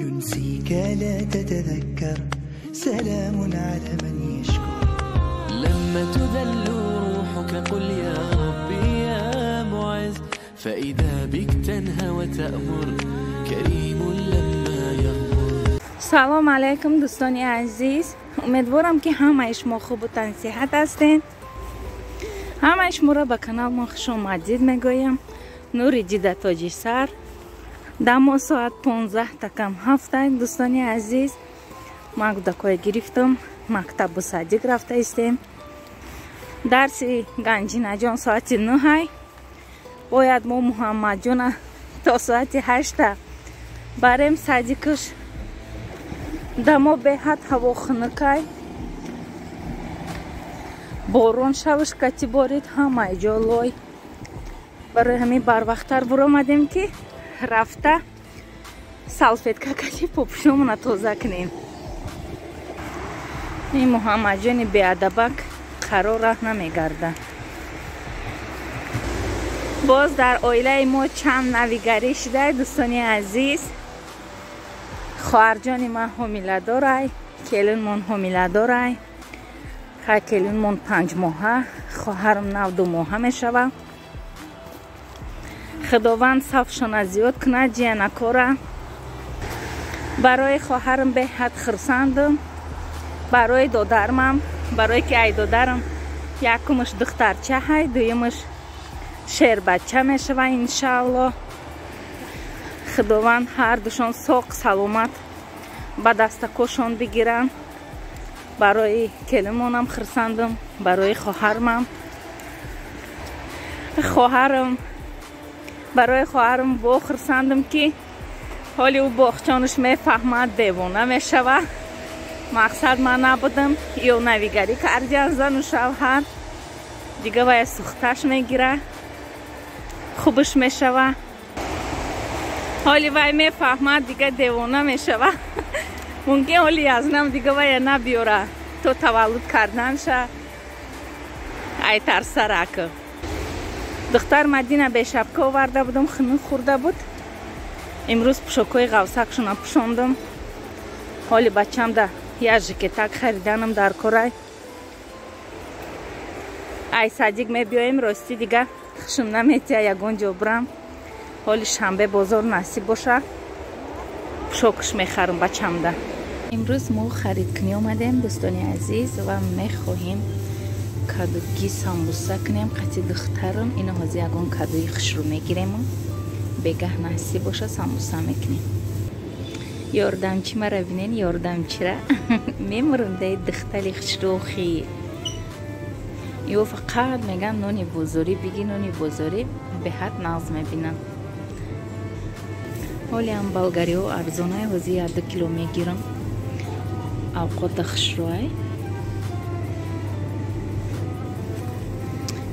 ينسيك لا تتذكر، سلام على من يشكر. لما تذل روحك قل يا ربي يا معز، فإذا بك تنهى وتأمر، كريم لما يغمر. سلام علیکم دوستان عزیز، امیدوارم که همه شما خوب و تنصیحت هستین. همه شما را به کانال ما خوش آمدید میگویم. نور دیده تاجی سر دما ساعت 15 تا کم 7 دوستان عزیز، ما کودکای گرفتم مکتب و صدیق رفته استیم. درس گنجینه جان ساعت 9 باید ما محمد جان تا ساعت 8 بریم صدیقش. دما به حد هوا خنکای، بارون شوش کتی بارید همه جا لای. برای همین بر وقت‌تر برآمدیم که رفته салфетка کتی پوپشمون تازه کنیم. این محمد جان بیادبک قرار راه نمیگرده. باز در عائله ما چند نویگری شده دوستان عزیز. خواهر جان من حامله داره، کلینمون حامله داره. کلینمون 5 ماهه، خواهرم 9 ماهه میشوه. خداوند صفشان زیاد کنه جیانکاره. برای خواهرم به حد خرسندم، برای دادرمم، برای که ای دادرم یکمش دخترچه های، دویمش شیر بچه میشوه انشاءالله. خداوند هر دوشان ساق سلامت به دستکاشان بگیرن. برای کلمانم خرسندم، برای خواهرمم، خواهرم برای خواهرم با خرسندم که حالی او باغچانش میفهمد دیوانه میشوه. مقصد من نبودم یا نویگری کردیم زن و شوهر دیگه باید سوختش میگیره، خوبش میشوه. حالی وای میفهمد دیگه دیوانه میشوه. ممکن حالی از نم دیگه وای نبیاره تو تولد کردن شه ای ترسرک. دختر مدینه به شبکه آورده بودم، خنک خورده بود. امروز پوشاکای قوسکشون پوشاندم. حالی بچم ده یه ژکتک خریدنم در کارای. ای صدیق میبیایم راستی دیگه خوشم نمیتیه یگان جا برم. حالی شنبه بازار نصیب باشه پوشاکش میخرم بچم ده. امروز ما خرید کنی آمدیم دوستان عزیز و میخواهیم کدوگی سامبوسه کنیم قطعی دخترم. اینو حاضر یگان کدوی خوش رو میگیریم، بگه نصیب باشه سامبوسه میکنیم. یاردمچی مرا بینین، یاردمچی را میمرم ده دختری خوشروخی. یو فقط میگن نونی بازاری بگی، نونی بازاری به حد ناز میبینن. حالی هم بلگاری و ارزانه حاضر 2 کیلو میگیرم. اوقات خوشروی.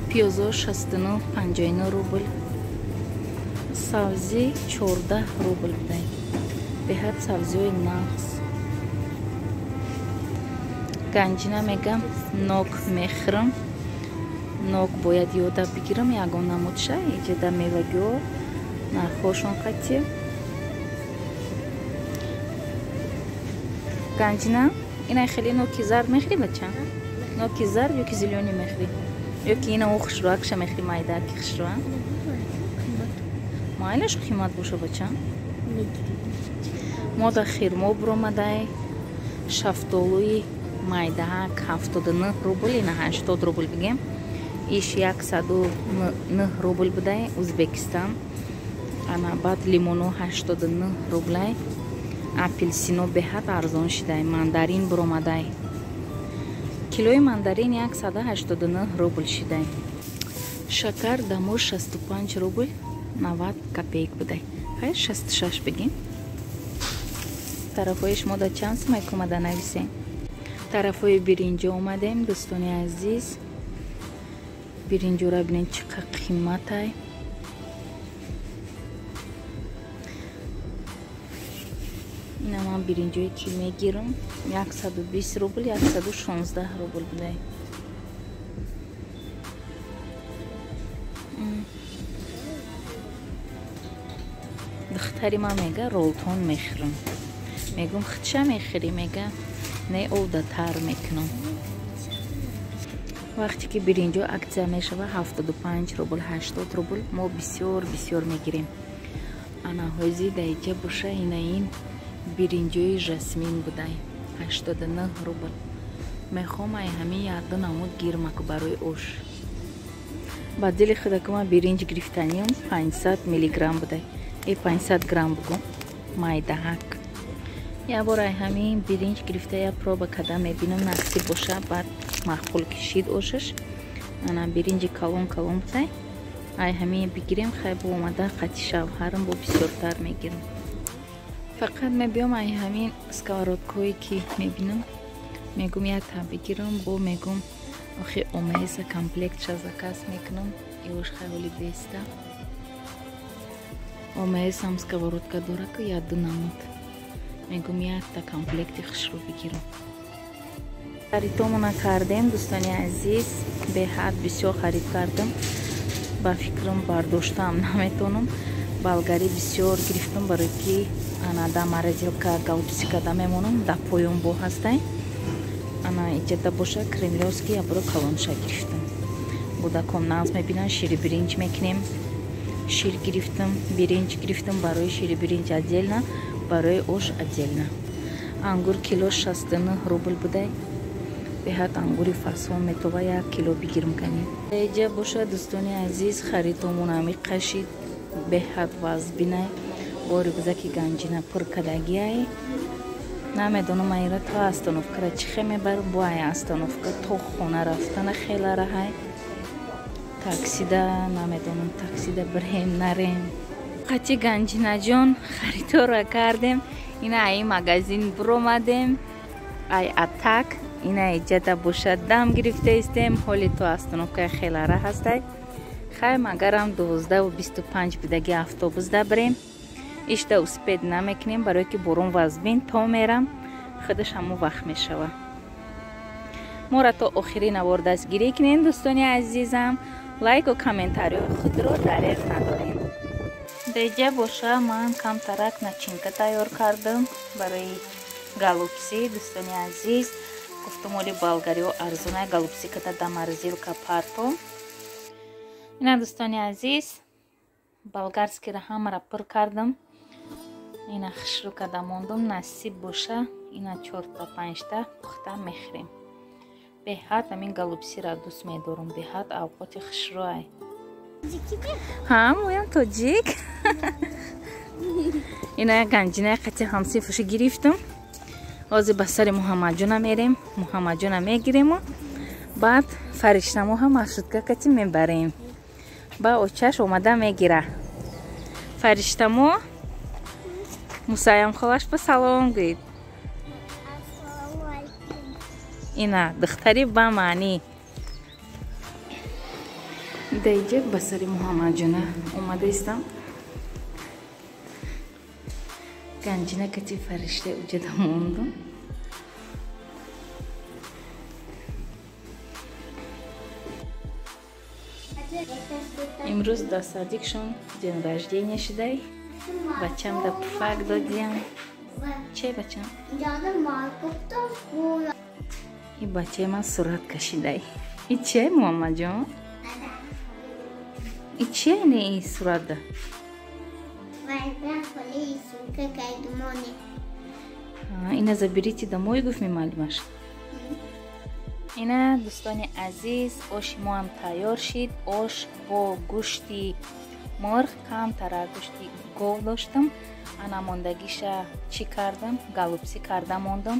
پیازا 69.59 روبل، سبزی 14 روبل بوده. به حد سبزی های نقص. گنجینه میگم نوک میخرم، نوک باید یاده بگیرم یگان نمود شه. اینجا در میوگی ها نرخوشون قطعی. گنجینه اینا خیلی نوکی زرد میخری بچه؟ نوکی زرد یا که زیلیونی میخری؟ یا که اینا او خوشروکشه میخری مایده که خوشروه؟ مایلش قیمت باشه بچه؟ ما در خیرما برآمده شفتالوی майдаҳак 79 рубл, ина 80 рубл бигем. Иш 109 рубл будай Узбекистан. Ана баъд лимоно 89 рублай. Апелсино беҳад арзон шидай, мандарин буромадай. Килои мандарин 189 рубл шидай. Шакар дамо 65 рубл 90 копеек будай. Хайр 66 бигем. Тарафҳои шумо да чанд сумай кумада нависем. Тарафҳои биринҷо омадем дӯстони азиз. Биринҷора бинед чӣ қадр қиматай. Ина ман биринҷое ки мегирам 120 рубл, 116 рубл будай. Духтари ман мега ролтон мехӯрам. Мегум худша мехӯрӣ, мега не овда тар мекунам. Вақте ки биринҷо акция мешава 75 рубл, 80 рубл, мо бисёр бисёр мегирем. Ана ҳози даиҷа боша ина ин биринҷои жасмин будай 89 рубл. Мехоҳам ай ҳамин якду намуд гирмаку барои ош. Ба дили худакума биринҷ гирифтаниям 500 миллиграмм будай. 500 грамм бугум майдаҳак. Я бор ай ҳамин биринҷ гирифта я проба када мебинам насиб боша, баъд маъқул кишид ошаш. Ана биринҷи калон калон будай. Ай ҳамин бигирем, хай бо омада қати шавҳарам бо бисёртар мегирам. Фақат мебиём ай ҳамин сковородкое ки мебинам, мегум якта бигирам, бо мегум охи омеса комплектша заказ мекунам, иош хаёли беста. Омеесам сковородка дора ки яду намуд. Мегум якта комплекти хушрӯ бигирам. Харидтомона кардем, дӯстони азиз, беҳад бисёр харид кардам. Ба фикрам бардоштаам наметонам. Болгари бисёр гирифтам, барои ки ана да морозилка голубцы када мемонам, да поён бо ҳастай. Ана иҷада боша кремлёвский ябуро калонша гирифтам. Кӯдаком нағз мебинан, шири биринҷ мекунем. Шир гирифтам, биринҷ гирифтам, барои шири биринҷ отдельно, барои ош отдельно. Ангур кило 69 рубл будай. Беҳад ангури фасон метова як кило бигирм канӣ. Иҷа боша дӯстони азиз, харидтомон ами қашид, беҳад вазбинай. Бо рюкзаки ганҷина пур кадагиай. Намедонам айра то остановкара чӣ хе мебарам, бо ай остановка то хона рафтана хела раҳай. Таксида намедонам, таксида бирем нарем. Қати ганҷинаҷон харидорро кардем. Ина ай магазин буромадем, ай Атак. Ина иҷада боша дам гирифта истем. Ҳоли то остановкаи хелара ҳастай. Хай магарам 12:25 будаги автобусда бирем. Ишта успед намекунем, барое ки борон вазбин то мерам, худаш ҳамон вақт мешава. Моро то охири навор дастгирӣ кунем, дӯстони азизам. Лайку комментариҳои худро дареғ надорем. Деҷа боша ман камтарак начинка тайёр кардам барои голубцы, дӯстони азиз. Гуфтам оли болгариҳо арзонай, голубцы ката да морозилка парто. Ина дӯстони азиз, болгарскиро ҳамаро пур кардам. Ина хушрӯ када мондум, насиб боша ина 4-5та пухта мехӯрем. Беҳад ҳамин голубцира дӯст медорам, беҳад авқоти хушрӯай. Ҳа, моям тоҷик. Ина ганҷинаи қати ҳамсинфуша гирифтам. Ҳозир ба сари Муҳаммадҷона мерем, Муҳаммадҷона мегирему баъд фариштамоҳа маршрутка кати мебарем. Ба очаш омада мегира. Фариштамо мусаям холаш ба салом гӯед. Ина духтари ба маънӣ. Даиҷа ба сари Муҳаммадҷона омада истам. Ганҷина кати фаришта уҷада мондум. Имрӯз дар садикшон день рождения шудай. Бачам да пуфак додиям. Че бачам? И бачаи ман сурат кашидай. И че, Муҳаммадҷон? И че не и суратда? Ина заберите домой, гуфт ми маълимаш. Ина дӯстони азиз, оши моам тайёр шид. Ош бо гӯшти мурғ, камтара гӯшти гов доштам. Ана мондагиша чӣ кардам? Голубцы карда мондам.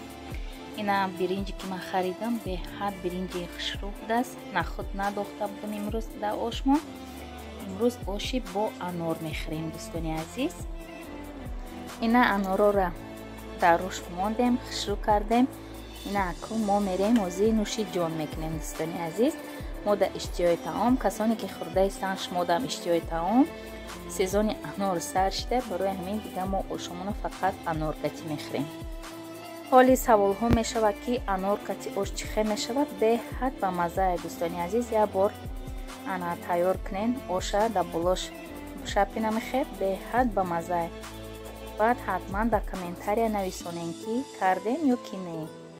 Ина биринҷе ки ман харидам, беҳад биринҷи хушрӯ будааст. Нахуд надохта будам имрӯз дар ошмон. Имрӯз оши бо анор мехӯрем, дӯстони азиз. Ина анорора дар рӯш мондем, хушрӯ кардем. Ина акун мо мерем ҳозир нӯши ҷон мекунем, дӯстони азиз. Мо дар иштиҳои таом, касоне ки хӯрда истанд, шумо дам иштиҳои таом. Сезони анор сар шида, барои ҳамин дига мо ошомона фақат анор кати мехӯрем. Ҳоли саволҳо мешавад ки анор кати ош чӣ хел мешавад. Беҳад ба маззае, дӯстони азиз. Як бор ана тайёр кунен оша, дар болош шапина мехӯред, беҳад ба маззае. Баъд ҳатман дар комментария нависонем, ки кардем ё ки не.